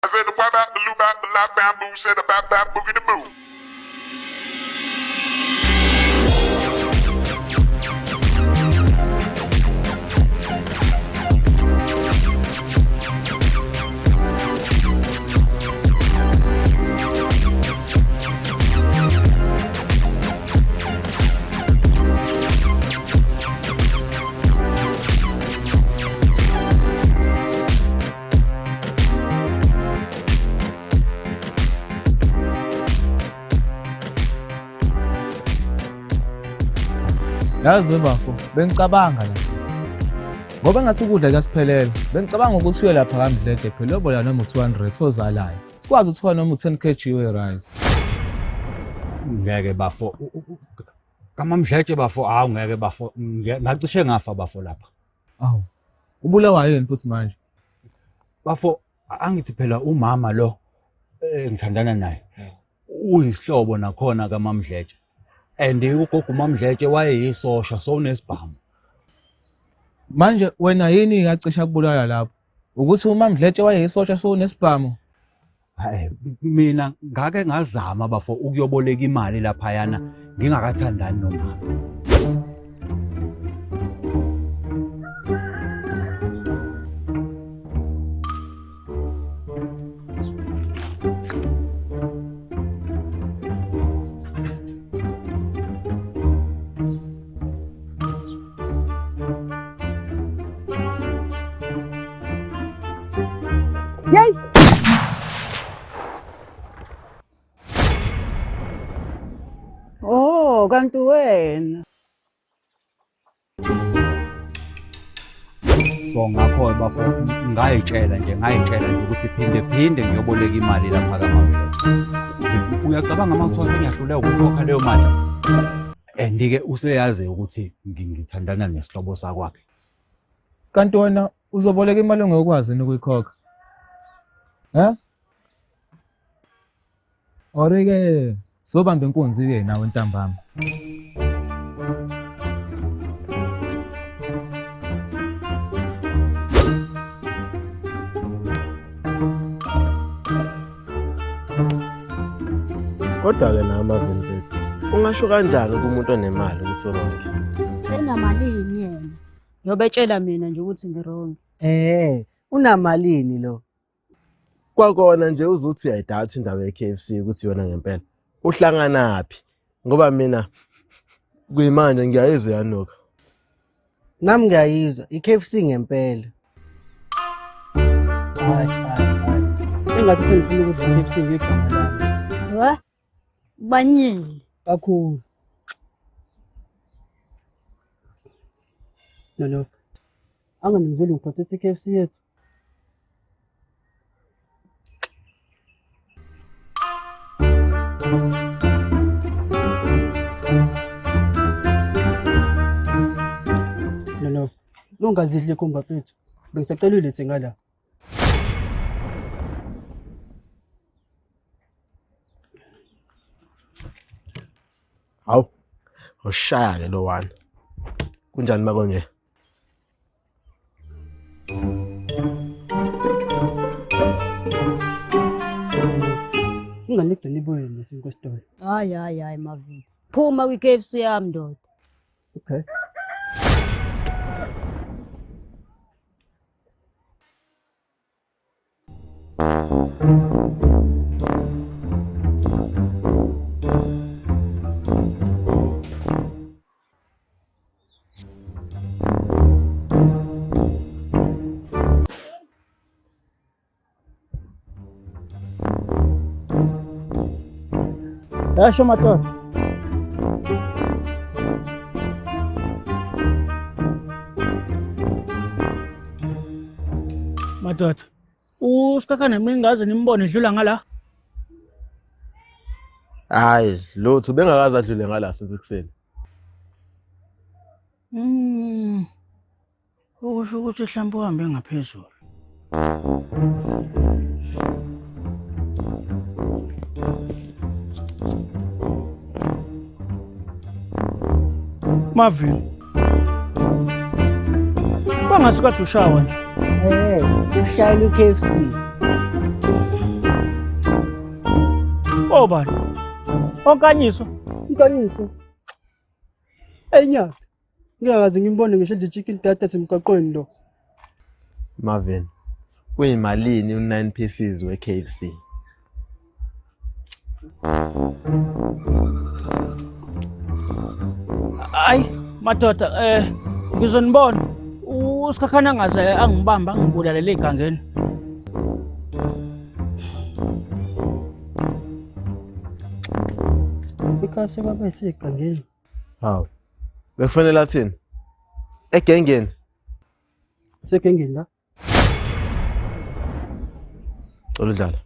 said the wah bap, the loo bap, the lap bamboo, said the bap bap boogie the boo. Yazi webafo, bengicabanga la. Ngoba ngathi ukudla kuyasiphelela. Bengicabanga ukuthi uye lapha kaMdlede phela uyobola noma u-200 ozalayo. Sikwazi ukuthola noma u-10 kg we-rice. Ngeke bafo. KamaMdletshe bafo, hawu ngeke bafo. Ngacishe ngafa bafo lapha. Awu. Ubulawa yini futhi manje? Bafo, angithi phela umama lo engithandana naye uyisihlobo nakhona kaMamdletshe. And ugogo uMamdletshe wayeyisosha so unesibhamu. Manje wena yini yacisha kubulala lapho? Ukuthi uMamdletshe wayeyisosha so unesibhamu? Hayi mina ngake ngazama bafo ukuyoboleka imali laphayana ngingakathandani nomama. Yey! Oh, kanti wena. So ngakho bafo ngayitshela nje ngayitshela nje ukuthi phinde phinde ngiyoboleka imali lapha kaMamdletshe. Uyacabanga uma kuthiwa sengiyahluleka ukukhokha leyo mali? And-ke useyazi ukuthi ngithandana nesihlobo sakwakhe. Kanti wena uzoboleka imali ongekwazi yini ukuyikhokha? Eh? Or-ke sobamba inkunzi-ke nawe ntambama. Kodwa-ke nawe Marvin mfethu, ungasho kanjani kumuntu onemali ukuthi urongi? Enamalini yena? Ngiyobetshela mina nje ukuthi ngirongi. Eh, unamalini lo? Kwakona nje uzuthi uyayidatha indaba ye-KFC ukuthi yona ngempela. Uhlanganaphi? Ngoba mina kuyimanje ngiyayizwa iyanuka. Nami ngiyayizwa i-KFC ngempela. Hayi hayi hayi. Engathi sengifuna ukudla i-KFC ngegama lami. We? Banyile. Kakhulu. No no. Anganimzweli ngiphathe i-KFC yethu. No no. Ungazidli kumba mfethu. Bengisacela uyilethe ngala. Hawu, ushaya-ke lo wani. Kunjani makonje? Ingane igcina ibuye nesinkwa esitolo. Hayi hayi hayi Marvin. Phuma kwi-KFC yami ndoda. Okay. Yasho madoda. Madoda, uSikhakhane mina ngaze nimbone edlula ngala. Hayi, lutho bengakaze adlule ngala since ekuseni. Okusho ukuthi mhlawumbe uhambe ngaphezulu. Marvin. Bangathi kade ushawa nje. Eh, ushayela i-KFC. Obani? Onkanyiso. Inkanyiso. Enyaphi. Ngingakaze ngimbone ngisho nje chicken data semgwaqweni lo. Marvin, kuyimalini u-9 pieces we-KFC? Hayi madoda ngizonibona. USikhakhane angaze angibamba angibulalele egangeni. Ikase kwaba isegangeni. Hawu. Bekufanele athini? Egengeni. Segengeni la. Cela udlala.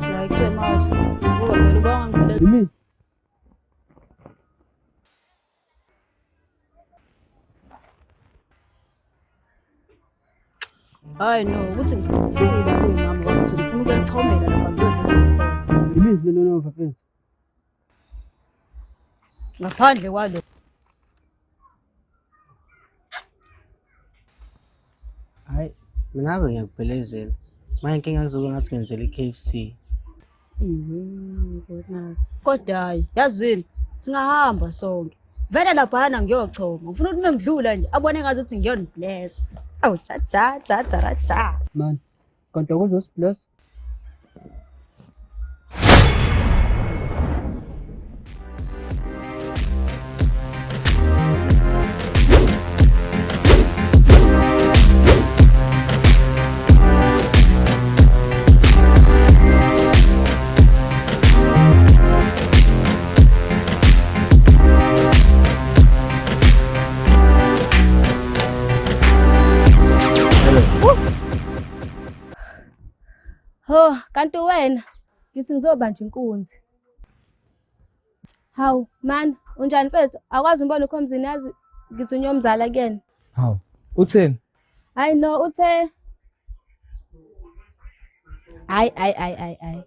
Hayi kusemazi. Ngoba vele ubangangibele Yimi. Hayi no, ukuthi ngifuna ukufika kuyimama ukuthi ngifuna ukuyachomela lapha ngiyodlala khona. Yimi lo no mfethu. Ngaphandle kwalo. Hayi, mina ave ngiyakuphelezela. Manje inkinga kuzobe ngathi ngenzela i-KFC. Iwe, kona. Kodwa hayi, yazini, singahamba sonke. Vele laphana ngiyochoma. Ngifuna ukuthi mengidlula nje abone ngathi ukuthi ngiyonibless. Awu tha tha tha tha ra, tha. Man. Kanti akuzosibless. Ho, kanti wena ngithi ngizobanja inkunzi. Hawu, man, unjani mfethu? Akwazi umbona ukhomzini yazi ngithi unyomzala kuyena. Hawu, utheni? Hayi no, uthe Hayi hayi hayi hayi hayi.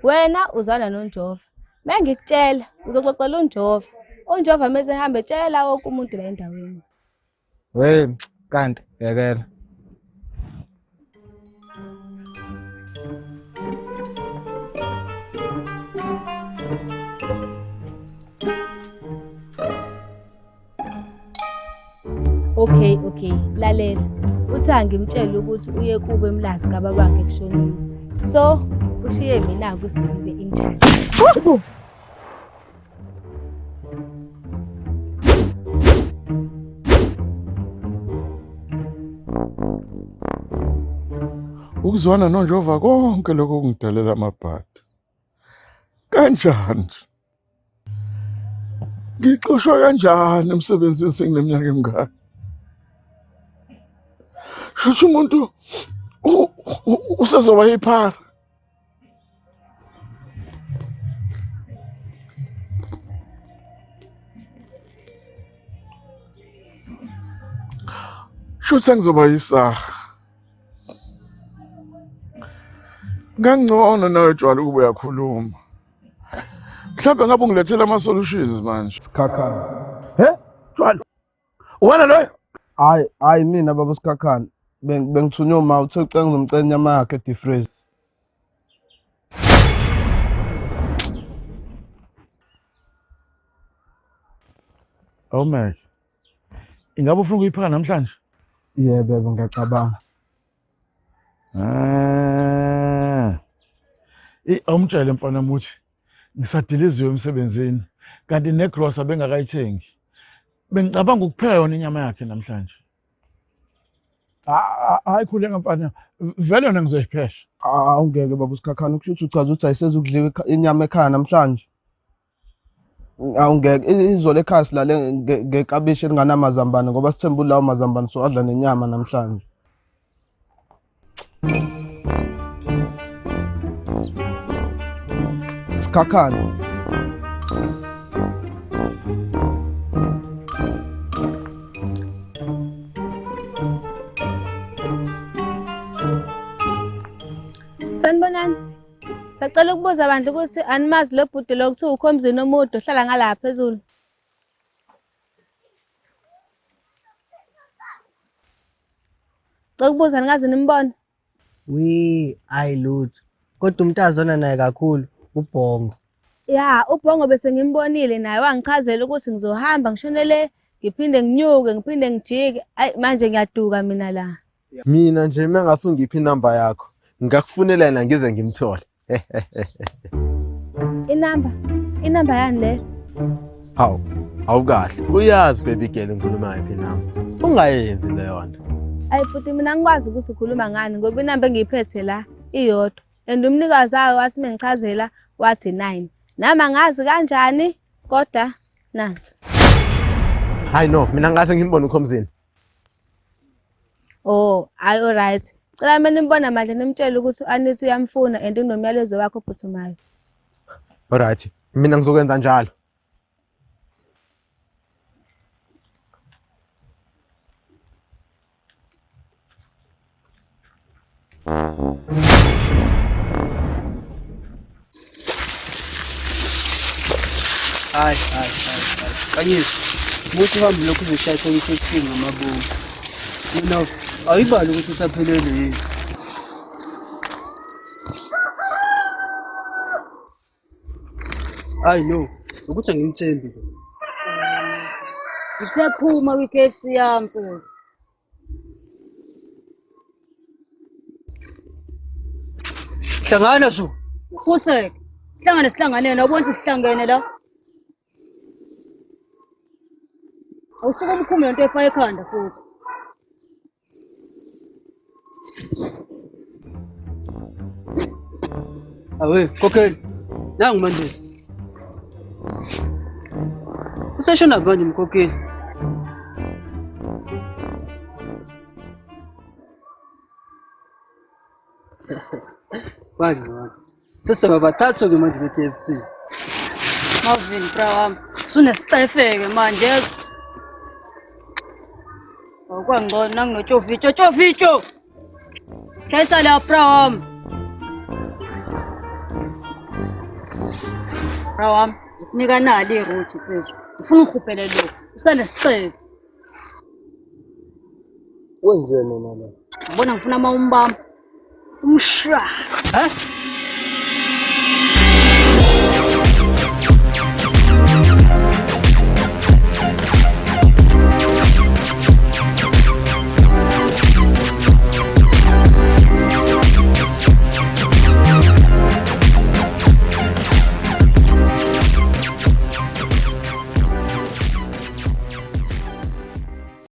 Wena uzwana noNjova. Mengikutshela, uzoxoxela uNjova. UNjova mase ehamba etshela wonke umuntu la endaweni. We, kanti yekela. Okay, okay, lalela. Uthi angimtshele ukuthi uye kubo emlazi kababakhe kushonile. So, ushiye mina ukuthi ngibe in charge. Ukuzwana noNjova konke lokho kungidalela amabhadi. Kanjani nje? Ngixoshwa kanjani emsebenzini sengineminyaka emingaka? Shusha umuntu usezoba yiphara. Shuthi sengizoba yisaha. Ngangcono nawe Jwala ukuba uyakhuluma. Mhlawumbe ngabe ungilethela ama-solutions manje. Sikhakhane. He? Jwalo. Wena loyo? Hayi, hayi mina baba Sikhakhane. Bengithunywe uma uthe ucela ngizomcela inyama yakhe e-defreeze. Awumele. Ingabe ufuna ukuyipheka namhlanje? Yebo, yebo ngiyacabanga. Ah. Awumtshele mfana wami ukuthi ngisadiliziwe emsebenzini kanti negrosa bengakayithengi. Bengicabanga ukupheka yona inyama yakhe namhlanje. Hayi khuleka mfana, vele yona ngizoyiphesha. Awungeke baba Sikhakhane, kusho ukuthi uchaza ukuthi ayisezukudliwa inyama ekhaya namhlanje. Awungeke, izolo ekhaya silale ngekabishi elinganamazambane ngoba sithembe lawo mazambane so adla nenyama namhlanje. Sikhakhane. Sanibonani. Sacela ukubuza bandla ukuthi animazi lo bhuti lo kuthiwa ukhomzini omude ohlala ngala phezulu. Cela ukubuza ningaze nimbone. Wi, ayi lutho. Kodwa umuntu azona naye kakhulu uBhongo. Ya, uBhongo bese ngimbonile naye wangichazela ukuthi ngizohamba ngishone le, ngiphinde nginyuke, ngiphinde ngijike. Ayi manje ngiyaduka mina la. Mina nje uma ngase ungiphe inamba yakho, ngingakufunela yena ngize ngimthole. Inamba? Inamba yani le? Hawu, awukahle. Uyazi baby girl ngikhuluma ngayiphi inamba. Ungayenzi leyo nto. Ayi bhuti mina ngikwazi ukuthi ukhuluma ngani ngoba inamba engiyiphethe la iyodwa. And umnikazi wayo wathi mengichazela wathi 9. Nami angazi kanjani kodwa nansi. Hayi no, mina ngase ngimbone uKhomzini. Oh, hayi alright. Cela mina nimbona manje nimtshele ukuthi u-Anita uyamfuna and unomyalezo wakho ophuthumayo. Alright, mina ngizokwenza njalo. Hayi, hayi, hayi, hayi. Kanyisa, muthi uhambe lokhu uzoshayisa kwi-KFC ngamabomu. Mina ayibali ukuthi usaphelele yini. Hayi no, ukuthi angimthembi lo. Ngithe phuma kwi-KFC yami mfethu. Hlangana su. Khuseke. Sihlangane sihlanganene, awuboni ukuthi sihlangene la. Awusuke umkhume lento efaka ekhanda futhi. Awe, khokheli. Nangu Mandisi. Useshona manje mkhokheli. Kwangcono. Sesaba bathathu ke manje be-KFC. Marvin bra wami, usunesicefeke manje. Awukwangcono nanginotshovicho tshovicho. Shayisa la bra wami. Bra wami, ngikunika nali irothi mfethu. Ngifuna ungihubhele lo. Usanesicefe. Wenzeni wena la? Ngibona ngifuna uma umbamba. Umsha. Ha?